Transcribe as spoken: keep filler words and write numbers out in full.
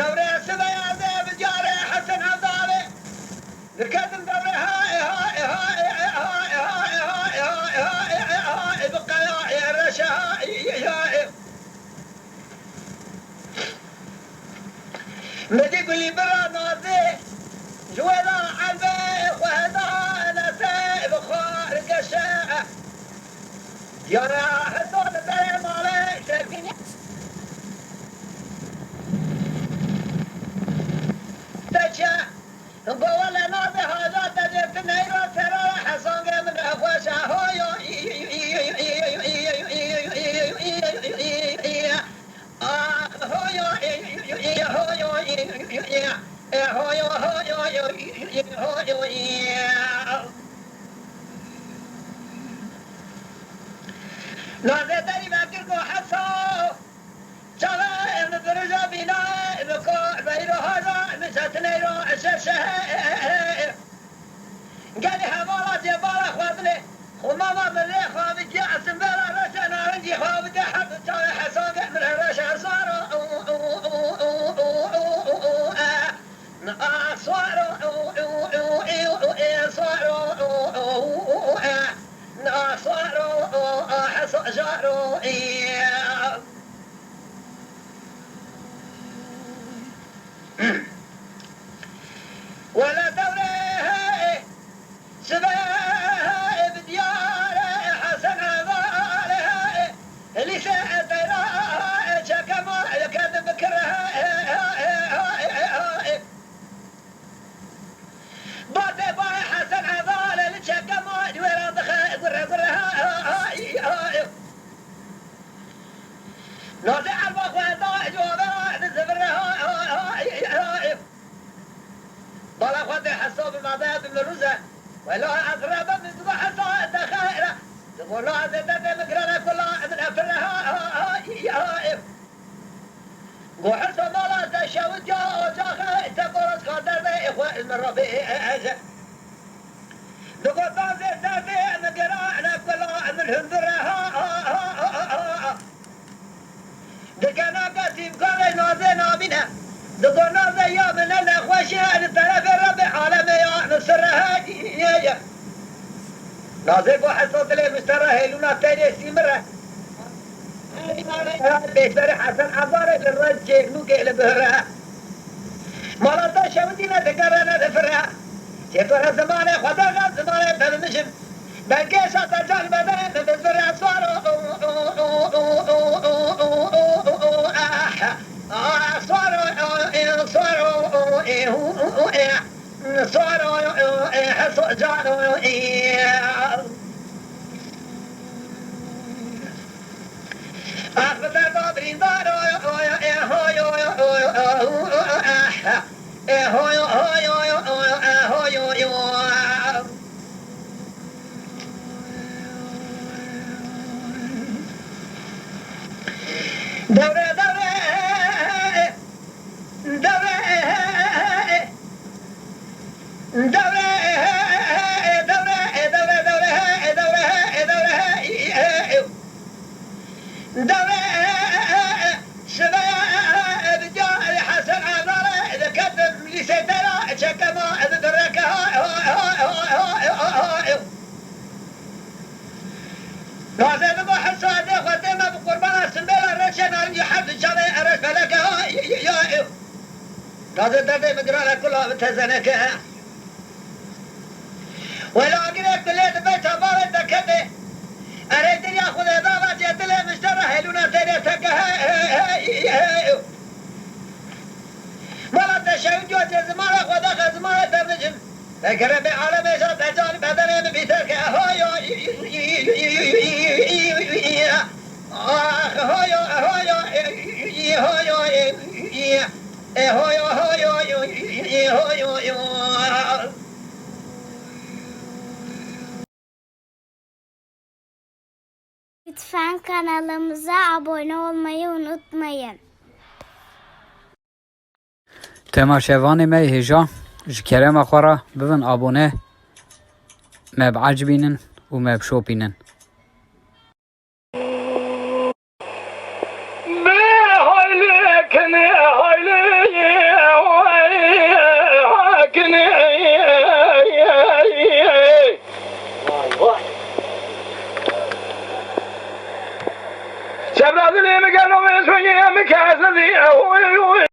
Dewrê sibeya de bi diyarê Hesen Evdalê. Diketim dewrê ha, e, ha, e, ha, e, ha, e, ha, e, ha, e, ha, e, ha, e, ha, e, ha, e, bi qeya, e, reşe, ha, e, e, ha, e. Medî gulî bira nazê, ji wê da elbê xwe heda nese bi xwe rikeşe. Diyara heta li berê malê şevînê. Te çi? Go wele navê haca te dê tu neyra serara hesangê min e xweş e. Hoyo, ah, hoyo, hoyo, hoyo, hoyo. Nazê derî vekir go hesa. Çaxê min birûja bîna, min ko beyro haza, min setineyro şeşe. Gelî hevala cêbala xwedinê, xumama min rê xwe bi giya simbêla reşe naringî xwe bide heb çaxê hesangê min reşe saro. Swaro, swaro, swaro, wele dewrê. Sibe bi diyare Hesen Evale, lîse teyra çekema yeke dibikire. Batê bayê Hesen Evale li çekema wê re dixe gure gure. Nazê elba xwe da civabera dizivire. Bala xwe tê hesabê me de dim li rûze. Wela ez rebe min digo hesa te xeyre. Digo la ez ê derdê min girane kula min efire ha ha ha ha ha. Go hesa mala te şewit ya ocaxe te boros ka derdê xwe min rabê. Digo tazê derdê min girane kula min hundure ha ha ha ha ha. Dikena kesî bi karê nazê nabîne. Digo nazê ya min ne nexweşî ye, li terefê Rebbê alemê ya min sirre heye ye. Nazê go hesa dilê min sirre hêlûna teyrê sîmir e. Pêşberî Hesen Ezarê li rencê nûkê li bihire. Mala te şewitî ne digere ne difire. Çê tu re zimanê xwe daxe zimanê te bimijin. Belkê şa te can bedenê min bizire swaro. Swaro, swaro, swaro, heso caro. Ax bi derda birîndaro. Dewre, dewre, dewre, dewre, dewre, dewre, dewre, dewre, dewre, Dewê şiveya bi ca Hesen Azarê diketim lîsê te ra çekema bi bireke. Nazê digo hesa dê xwe tê me bi qurbana simbêla reşê naringî her du çavê ereş feleke. Nazê derdê min girane kula bi tezeneke. Wela agirê kulê dibe çavavê dekete. Erê diriya xwe dê dava cê dilê min ji te re hêlûna teyrê teke he, he, he, he, he. Mala te şewit yo cê zimanê xwe daxe zimanê te bijin. Pekere bê alemê şa te canî bedenê min bî terke. Hoyo, ah, hoyo, hoyo, hoyo. E hoyo hoyo yo, e hoyo yo. Lütfen kanalımıza abone olmayı unutmayın. Temaşevanê me yê hêja, ji kerema xwe re bibin abone, me biecibînin û me bişopînin. Bê haylê kenê haylê. Şoyê min ke ez nizî ew.